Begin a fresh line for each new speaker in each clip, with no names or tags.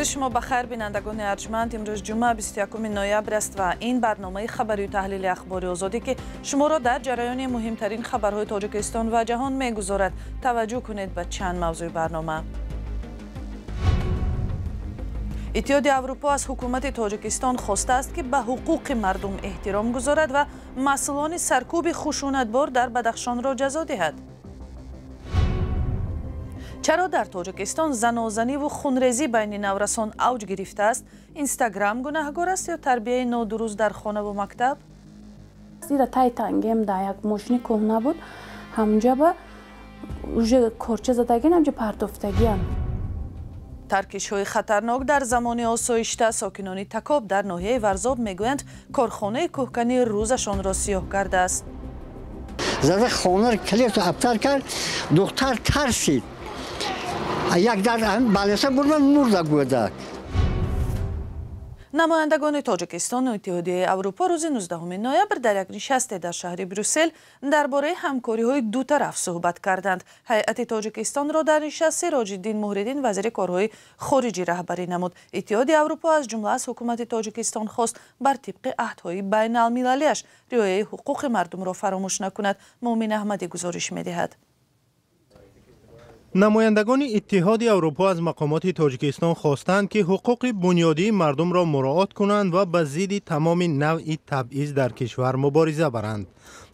Рӯзи шумо ба хайр, бинандагони арҷманд. Имрӯз ҷумъа, 21 ноябр аст ва ин барномаи хабарию таҳлили Ахбори Озодӣ, ки шуморо дар ҷараёни муҳимтарин хабарҳои Тоҷикистон ва ҷаҳон мегузорад. Таваҷҷӯҳ кунед ба чанд мавзӯи барнома. Иттиҳоди Аврупо аз ҳукумати Тоҷикистон хостааст, ки ба ҳуқуқи мардум эҳтиром гузорад ва масъулони саркӯби хушунатбор дар Бадахшонро ҷазо диҳад. Чаро дар Тоҷикистон занозаниву хунрезӣ байни наврасон авҷ гирифтааст? Инстаграм гунаҳгор аст ё тарбияи нодуруст дар хонаву мактаб?
Ира тай тангем да як мошини кӯҳна буд, ҳамҷа ба уже корча задагин, ҳамҷа партофтагиам.
Таркишҳои хатарнок дар замони осоишта. Сокинони Такоб дар ноҳияи Варзоб мегӯянд, корхонаи кӯҳканӣ рӯзашонро сиёҳ кардааст.
Зада хонаро калету абтар кард, духтар тарсид, як дар балеса бурдан, мурда гӯдак.
Намояндагони Тоҷикистону Иттиҳодияи Аврупо рӯзи 19 ноябр дар як нишасте дар шаҳри Брюссел дар бораи ҳамкориҳои дутараф суҳбат карданд. Ҳайати Тоҷикистонро дар нишаст Сироҷиддин Муҳриддин, вазири корҳои хориҷӣ, раҳбарӣ намуд. Иттиҳоди Аврупо аз ҷумла аз ҳукумати Тоҷикистон хост, бар тибқи аҳдҳои байналмилалиаш риояи ҳуқуқи мардумро фаромӯш накунад. Муъмин Аҳмадӣ гузориш медиҳад.
Намояндагони Иттиҳоди Аврупо аз мақомоти Тоҷикистон хостанд, ки ҳуқуқи бунёдии мардумро муроат кунанд ва ба зидди тамоми навъи табъиз дар кишвар мубориза баранд.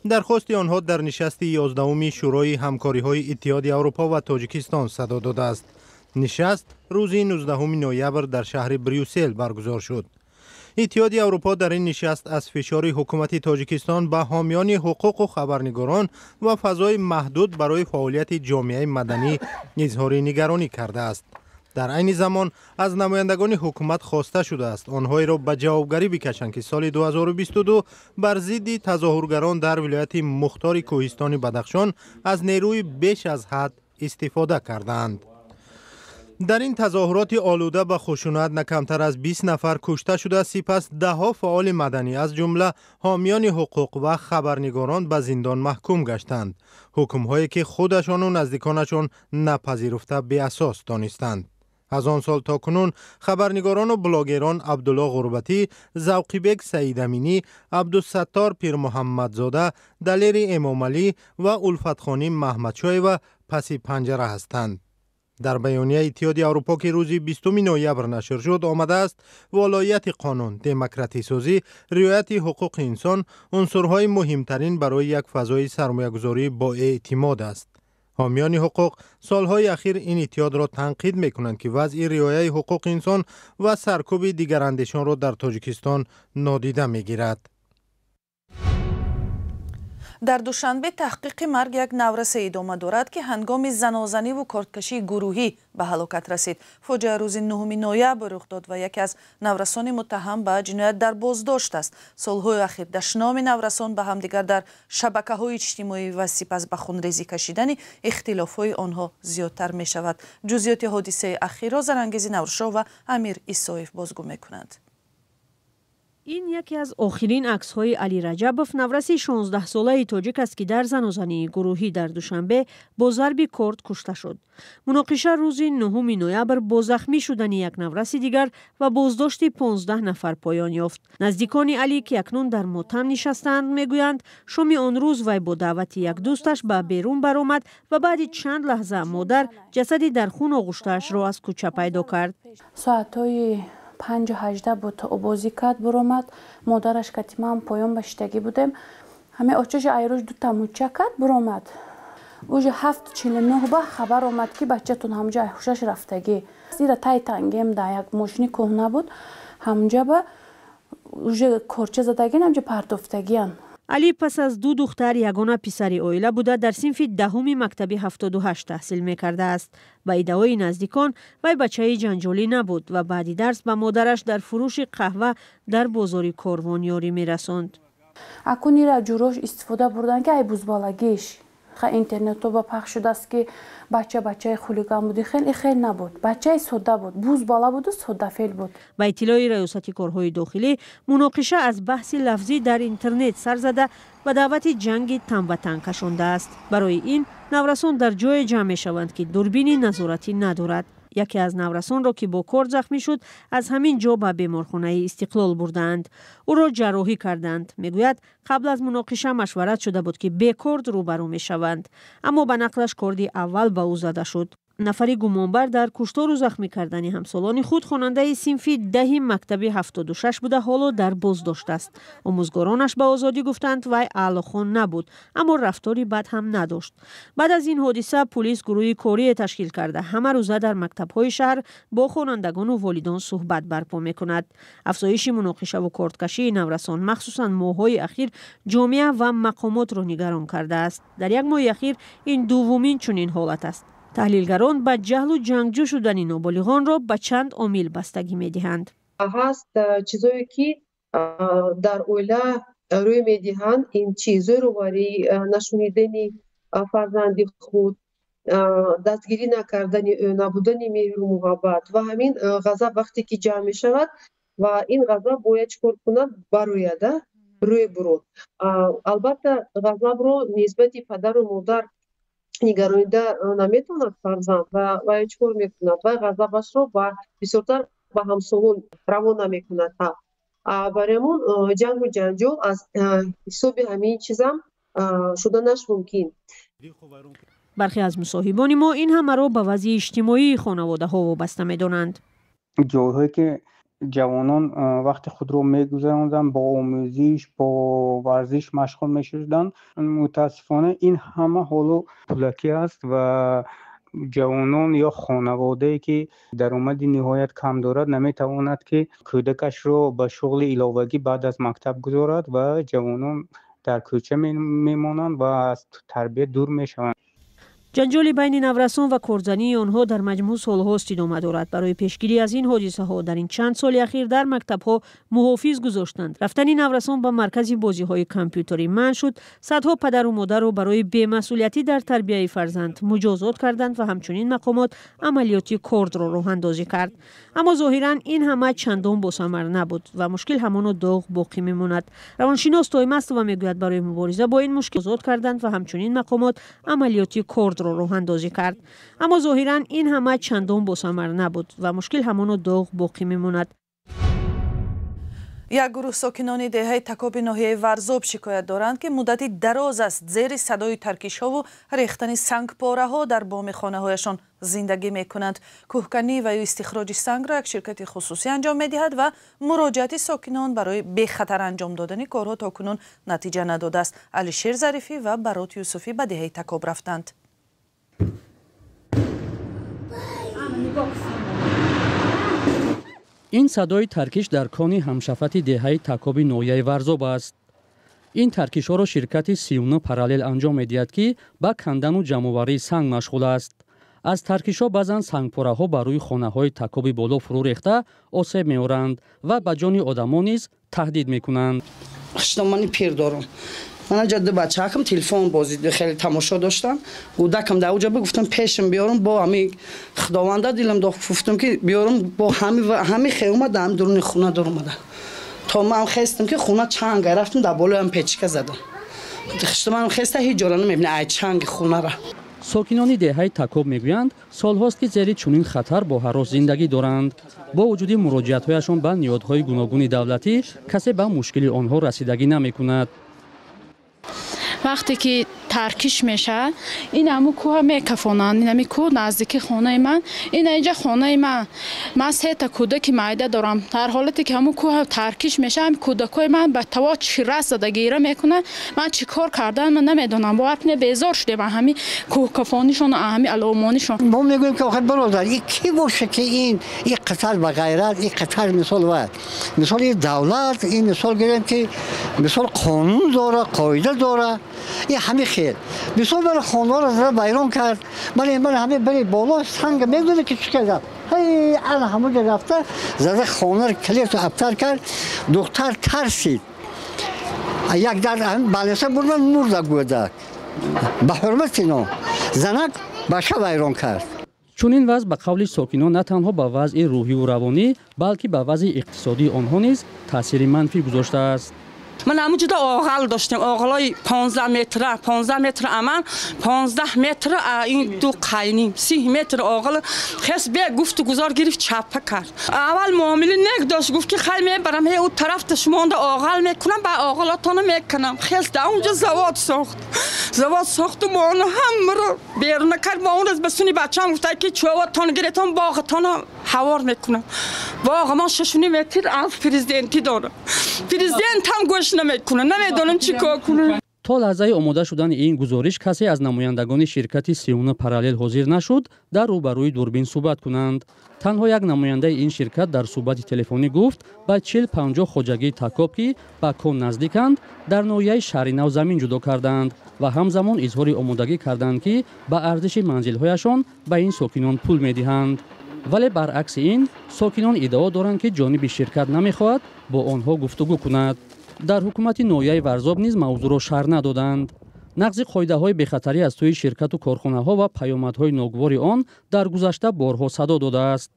Дархости онҳо дар нишасти 11-уми Шӯрои ҳамкориҳои Иттиҳоди Аврупо ва Тоҷикистон садо додааст. Нишаст рӯзи 19 ноябр дар шаҳри Брюссел баргузор шуд. Иттиҳоди Аврупо дар ин нишаст аз фишори ҳукумати Тоҷикистон ба ҳомиёни ҳуқуқу хабарнигорон ва фазои маҳдуд барои фаъолияти ҷомеаи маданӣ изҳори нигаронӣ кардааст. Дар айни замон аз намояндагони ҳукумат хоста шудааст, онҳоеро ба ҷавобгарӣ бикашанд, ки соли 2022 бар зидди тазоҳургарон дар вилояти мухтори кӯҳистони Бадахшон аз нерӯи беш аз ҳад истифода кардаанд. Дар ин тазоҳуроти олуда ба хушунат на камтар аз 20 нафар кушта шуда, сипас даҳҳо фаъоли маданӣ, аз ҷумла ҳомиёни ҳуқуқ ва хабарнигорон, ба зиндон маҳкум гаштанд, ҳукмҳое ки худашону наздиконашон напазируфта, беасос донистанд. Аз он сол то кунун хабарнигорону блогерон Абдулло Ғурбатӣ, Завқибек Саидаминӣ, Абдусаттор Пирмуҳаммадзода, Далери Эмомалӣ ва Улфатхоним Маҳмадшоева паси панҷара ҳастанд. Дар баёнияи Иттиҳоди Аврупо, ки рӯзи 20 ноябр нашр шуд, омадааст: волоияти қонун, демократисозӣ, риояти ҳуқуқи инсон унсурҳои муҳимтарин барои як фазои сармоягузорӣ бо эътимод аст. Ҳомиёни ҳуқуқ солҳои ахир ин иттиҳодро танқид мекунанд, ки вазъи риояи ҳуқуқи инсон ва саркӯби дигарандешонро дар Тоҷикистон нодида мегирад.
Дар Душанбе таҳқиқи марги як наврасе идома дорад, ки ҳангоми занозаниву корткашии гурӯҳӣ ба ҳалокат расид. Фоҷиа рӯзи 9 ноябр рух дод ва яке аз наврасони муттаҳам ба ҷиноят дар боздошт аст. Солҳои ахир дашноми наврасон ба ҳамдигар дар шабакаҳои иҷтимоӣ ва сипас ба хунрезӣ кашидани ихтилофҳои онҳо зиёдтар мешавад. Ҷузъиёти ҳодисаи ахирро Зарангези Наврӯзшоҳ ва Амир Исоев бозгӯ мекунанд.
Ин яке аз охирин аксҳои Али Раҷабов, навраси 16-солаи тоҷик аст, ки дар занозании гурӯҳӣ дар Душанбе бо зарби корд кушта шуд. Муноқиша рӯзи 9 ноябр бо захмӣ шудани як навраси дигар ва боздошти 15 нафар поён ёфт. Наздикони Алӣ, ки акнун дар мотам нишастаанд, мегӯянд, шоми он рӯз вай бо даъвати як дӯсташ ба берун баромад ва баъди чанд лаҳза модар ҷасади дар хун оғуштаашро аз кӯча пайдо кард.
Соатҳои 5:18 буд, обозӣ кард, буромад. Модараш катимаам поён ба шиштагӣ будем. Ҳаме очаша айрӯш дута муча кард, буромад. Уже 7:49 ба хабар омад, ки бачатон ҳамҷа ҳушаш рафтагӣ. Ира тай тангем да як мошини кӯҳна буд, ҳамҷа ба уже корча задагин, ҳамҷа партофтагиан.
Али пас аз ду духтар ягона писари оила буда, дар синфи 10-уми мактаби 78 таҳсил мекардааст. Ба иддаои наздикон, вай бачаи ҷанҷолӣ набуд ва баъди дарс ба модараш дар фурӯши қаҳва дар бозори Корвон ёрӣ мерасонд.
Акун ира ҷурош истифода бурдан, ки ай бузбалагиш интернетҳо ба пахш шудааст, ки бача бачаи хулиган буд. Хел хел набуд, бачаи содда буд, бузбала буду соддафел буд.
Ба иттилои Раёсати корҳои дохилӣ, муноқиша аз баҳси лафзӣ дар интернет сар зада, ба даъвати ҷанги тан ба тан кашондааст. Барои ин наврасон дар ҷое ҷамъ мешаванд, ки дурбини назоратӣ надорад. Яке аз наврасонро, ки бо корд захмӣ шуд, аз ҳамин ҷо ба беморхонаи Истиқлол бурдаанд. Ӯро ҷарроҳӣ карданд. Мегӯяд, қабл аз муноқиша машварат шуда буд, ки бе корд рӯбарӯ мешаванд. Аммо ба нақлаш корди аввал ба ӯ зада шуд. Нафари гумонбар дар куштору захмӣ кардани ҳамсолони худ хонандаи синфи 10 мактаби 76 буда, ҳоло дар боздошт аст. Омӯзгоронаш ба Озодӣ гуфтанд, вай аълохон набуд, аммо рафтори бад ҳам надошт. Баъд аз ин ҳодиса пулис гурӯҳи корие ташкил карда, ҳама рӯза дар мактабҳои шаҳр бо хонандагону волидон суҳбат барпо мекунад. Афзоиши муноқишаву кордкашии наврасон, махсусан моҳҳои ахир, ҷомеа ва мақомотро нигарон кардааст. Дар як моҳи ахир ин дуввумин чунин ҳолат аст. Таҳлилгарон ба ҷаҳлу ҷангҷӯ шудани ноболиғонро ба чанд омил бастагӣ медиҳанд.
Ҳаст чизое, ки дар оила рӯй медиҳанд, ин чи зӯроварӣ, нашунидани фарзанди худ, дастгирӣ накардани ӯ, набудани меҳру муҳаббат ва ҳамин ғазаб вақте ки ҷамъ мешавад ва ин ғазаб бояд чӣ кор кунад? Барояда, рӯй бурод. Албатта, ғазабро нисбати падару модар нигаронида наметавонад фарзанд ва вай чӣ кор мекунад? Вай ғазабашро бисёртар ба ҳамсолон равона мекунад. Барои ҳамон ҷангу ҷанҷол аз ҳисоби ҳамин чизам шуданаш мумкин.
Бархе аз мусоҳибони мо ин ҳамаро ба вазъи иҷтимоии хонаводаҳо вобаста медонанд.
Ҷойҳое, ки ҷавонон вақти худро мегузаронданд, бо омӯзиш, бо варзиш машғул мешуданд, мутаассифона ин ҳама ҳоло пулакӣ аст ва ҷавонон ё хонаводае, ки даромади ниҳоят кам дорад, наметавонад, ки кӯдакашро ба шуғли иловагӣ баъд аз мактаб гузорад ва ҷавонон дар кӯча мемонанд ва аз тарбия дур мешаванд.
Ҷанҷоли байни наврасон ва кордзании онҳо дар маҷмӯъ солҳост идома дорад. Барои пешгирӣ аз ин ҳодисаҳо дар ин чанд соли ахир дар мактабҳо муҳофиз гузоштанд. Рафтани наврасон ба маркази бозиҳои компютерӣ манъ шуд. Садҳо падару модарро барои бемасъулиятӣ дар тарбияи фарзанд муҷозот карданд ва ҳамчунин мақомот амалиёти кордро роҳандозӣ кард. Аммо зоҳиран ин ҳама чандон босамар набуд ва мушкил ҳамоно доғ боқӣ мемонад. Равоншинос Тоймастова мегӯяд, барои мубориза бо ин мушкил озод карданд ва ҳамчунин мақомот амалиёти корд роҳандозӣ кард. Аммо зоҳиран ин ҳама чандон босамар набуд ва мушкил ҳамоно доғ боқӣ мемонад.
Як гурӯҳ сокинони деҳаи Такоби ноҳияи Варзоб шикоят доранд, ки муддати дароз аст зери садои таркишҳову рехтани сангпораҳо дар боми хонаҳояшон зиндагӣ мекунанд. Кӯҳканӣ ва ё истихроҷи сангро як ширкати хусусӣ анҷом медиҳад ва муроҷиати сокинон барои бехатар анҷом додани корҳо то кунун натиҷа надодааст. Алишер Зарифӣ ва Барот Юсуфӣ ба деҳаи Такоб рафтанд.
Ин садои таркиш дар кони ҳамшафати деҳаи Такоби ноҳияи Варзоб аст. Ин таркишҳоро ширкати 39 параллел анҷом медиҳад, ки ба кандану ҷамъоварии санг машғул аст. Аз таркишҳо баъзан сангпораҳо ба рӯи хонаҳои Такоби боло фурӯ рехта осеб меоранд ва ба ҷони одамон низ таҳдид мекунанд.
Хиштомани пир дорам. Ман ҷа ду бачаакам телефон бозӣ хеле тамошо доштам. Кӯдакам дар оҷа буд, гуфтам пешам биёрам, бо ҳами худованда дилам дохт, гуфтам ки биёрам, бо ҳами хе омада, ҳами дуруни хона дур омада. То ман хестам, ки хона чанга, рафтам дар болоям печка задам. Хиштоманам хеста ҳеҷ ҷора намебина ай чанги хонара.
Сокинони деҳаи Такоб мегӯянд, солҳост, ки зери чунин хатар бо ҳарос зиндагӣ доранд. Бо вуҷуди муроҷиатҳояшон ба ниҳодҳои гуногуни давлатӣ, касе ба мушкили онҳо расидагӣ намекунад.
Вақте ки таркиш мешавад, ин ҳамун кӯҳа мекафонанд. Ин ҳами кӯҳ наздики хонаи ман, ин инҷа хонаи ман. Ман сета кӯдаки майда дорам. Дар ҳолате ки ҳамун кӯҳа таркиш мешавад, кӯдакҳои ман ба таво чирас зада гира мекунанд. Ман чӣ кор кардан ман намедонам. Бовар кунед, безор шудем аз ҳами кӯҳкафонишон, аз ҳами аломонишон.
Мо мегӯем, ки охир, бародар, ин кӣ боша, ки ин қатар ба ғайрат, ин қатар мисол ва мисол ин давлат, ин мисол гирем, ки мисол қонун дора, қоида дора, ин ҳами хел мисол барои хонаҳоро зада вайрон кард. Ман ҳами бари боло санг медонӣ, ки чӣ кардам, ҳай ана ҳамонҷо рафта зада хонаро калесу абтар кард. Духтар тарсид, як дар балеса бурдан, мурда гӯдак. Ба ҳурмати ино занак баша вайрон кард.
Чунин вазъ, ба қавли сокинон, на танҳо ба вазъи рӯҳиву равонӣ, балки ба вазъи иқтисодии онҳо низ таъсири манфӣ гузоштааст.
Ман ҳамунҷода оғал доштем, оғалои 15 метра, 15 метр аман, 15 метр ин ду қайним, 30 метр оғал хес бе гуфту гузор гирифт, чапа кард. Аввал муомила нек дошт, гуфт ки хай мебарам, ҳе у тарафта шумонда оғал мекунам, ба оғалотона мекунам. Хес да унҷа завод сохт. Завод сохту мо ҳамаро берун кард. Мо он рӯз ба суни бачаам гуфта ки чӯватон гиретон, боғатон ҳавор мекунам. Боғ мо 6.5 метр аз президентӣ дорам. Президент ҳам гӯш намекунад, намедонам чӣ кор кунам.
То лаҳзаи омода шудани ин гузориш касе аз намояндагони ширкати Сиюна Параллел ҳозир нашуд дар рӯбарӯи дурбин суҳбат кунанд. Танҳо як намояндаи ин ширкат дар суҳбати телефонӣ гуфт ба 40-50 хоҷагии такоб, ки ба кон наздиканд, дар ноҳияи Шаҳринав замин ҷудо кардаанд ва ҳамзамон изҳори омодагӣ карданд, ки ба арзиши манзилҳояшон ба ин сокинон пул медиҳанд. Вале баръакси ин сокинон иддао доранд, ки ҷониби ширкат намехоҳад бо онҳо гуфтугӯ кунад. Дар ҳукумати ноҳияи Варзоб низ мавзӯъро шарҳ надоданд. Нақзи қоидаҳои бехатарӣ аз сӯи ширкату корхонаҳо ва паёмадҳои ногувори он дар гузашта борҳо садо додааст.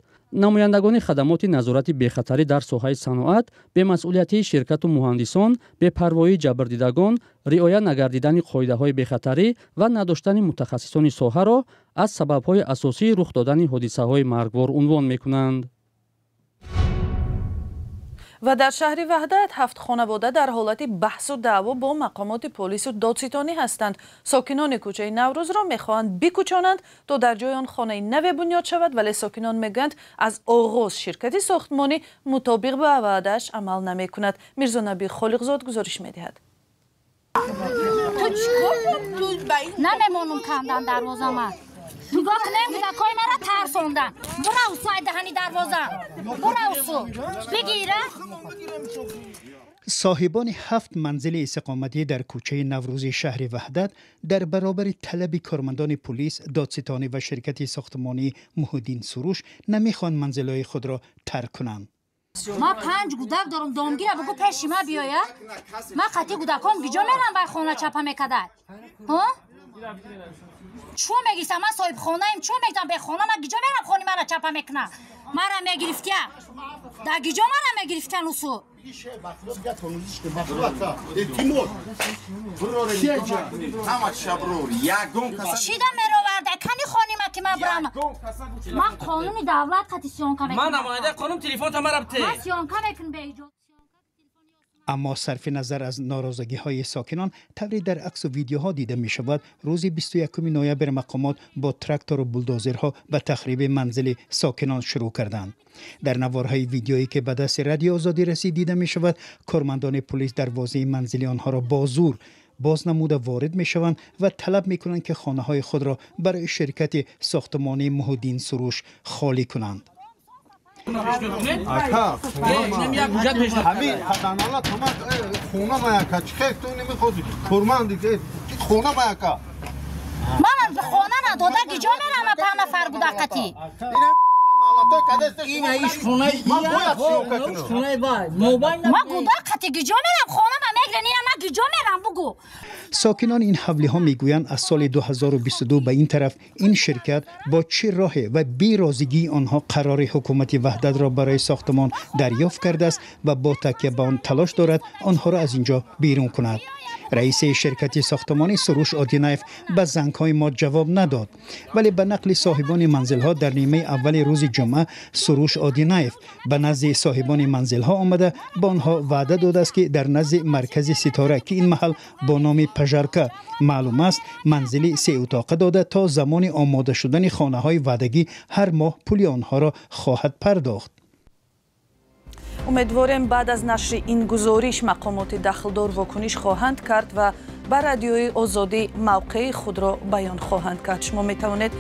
Намояндагони хадамоти назорати бехатарӣ дар соҳаи саноат, бемасъулиятии ширкату муҳандисон, бепарвоии ҷабрдидагон, риоя нагардидани қоидаҳои бехатарӣ ва надоштани мутахассисони соҳаро аз сабабҳои асосии рух додани ҳодисаҳои маргвор унвон мекунанд.
Ва дар шаҳри Ваҳдат 7 хонавода дар ҳолати баҳсу даъво бо мақомоти полису додситонӣ ҳастанд. Сокинони кӯчаи Наврӯзро мехоҳанд бикӯчонанд, то дар ҷои он хонаи наве бунёд шавад, вале сокинон мегӯянд, аз оғоз ширкати сохтмонӣ мутобиқ ба ваъдааш амал намекунад. Мирзонаби Холиқзод гузориш медиҳад.
Намемонум кандан дарвозама. Нигоҳ кунем, кӯдакҳои маро тарсондан. Буравсу ай даҳани дарвоза. Буравсу. Бигира.
Соҳибони 7 манзили истиқоматӣ дар кӯчаи Наврӯзи шаҳри Ваҳдат дар баробари талаби кормандони полис, додситонӣ ва ширкати сохтмонии Муҳиддин Суруш намехоҳанд манзилҳои худро тарк кунанд.
Ма 5 гудак дорам, домгира бугу пеши ма биёя. Ма қатъи гудаком гиҷо мерам, вай хона чапа мекадай. Ҳо? Чо мегирифтам? Ман соҳибхонаем, чо мегирифтам? Бехона ман гиҷо мерам, хони мара чапа мекунам. Мара мегирифтя. Дар гиҷо мара мегирифтян усу. Чида мероварда? Кани хони ма ки ма бурам? Ман қонуни давлат қати сиёнка мекунам.
Ман намояндаи қонун, телефонта мара бите.
Ман сиёнка мекунам беиҷозат.
Аммо сарфи назар аз норозагиҳои сокинон, тавре дар аксу видеоҳо дида мешавад, рӯзи 21 ноябр мақомот бо трактору булдозерҳо ба тахриби манзили сокинон шурӯъ карданд. Дар наворҳои видеое ки ба дасти Радио Озодӣ расид, дида мешавад, кормандони полис дарвозаи манзили онҳоро бо зур боз намуда ворид мешаванд ва талаб мекунанд, ки хонаҳои худро барои ширкати сохтмонии Муҳиддин Суруш холӣ кунанд.
Ака, ҳамин паданалат омад, хона маяка, чӣ хел ту намехоҳӣ? Корманди, хона маяка.
Манам хона надода гиҷо мерам, панҷ нафар гудақати. Ма гудақати гиҷо мерам, хона ма мегирен, ина ма гиҷо мерам, бугу.
Сокинони ин ҳавлиҳо мегӯянд, аз соли 2022 ба ин тараф ин ширкат бо чӣ роҳе ва берозигии онҳо қарори ҳукумати Ваҳдатро барои сохтмон дарёфт кардааст ва бо такя ба он талош дорад онҳоро аз ин ҷо берун кунад. Раиси ширкати сохтмонӣ Суруш Одинаев ба зангҳои мо ҷавоб надод, вале ба нақли соҳибони манзилҳо дар нимаи аввали рӯзи ҷумъа Суруш Одинаев ба назди соҳибони манзилҳо омада ба онҳо ваъда додааст, ки дар назди маркази Ситора, ки ин маҳал бо номи Пажарка маълум аст, манзили сеутоқа дода то замони омода шудани хонаҳои ваъдагӣ ҳар моҳ пули онҳоро хоҳад пардохт.
Умедворем, баъд аз нашри ин гузориш мақомоти дахлдор вокуниш хоҳанд кард ва ба Радиои Озодӣ мавқеи худро баён хоҳанд кард. Шумо метавонед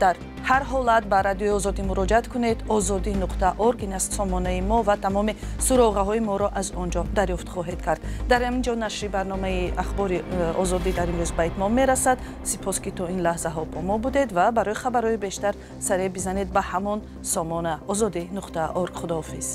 дар ҳар ҳолат ба Радиои Озодӣ муроҷиат кунед. Озодӣ.org ин аст сомонаи мо ва тамоми суроғаҳои моро аз он ҷо дарёфт хоҳед кард. Дар ҳамин ҷо нашри барномаи Ахбори Озодӣ дар имрӯз ба итмом мерасад. Сипос, ки то ин лаҳзаҳо бо мо будед ва барои хабарҳои бештар саре бизанед ба ҳамон сомона озодӣ.org. Худоҳофиз.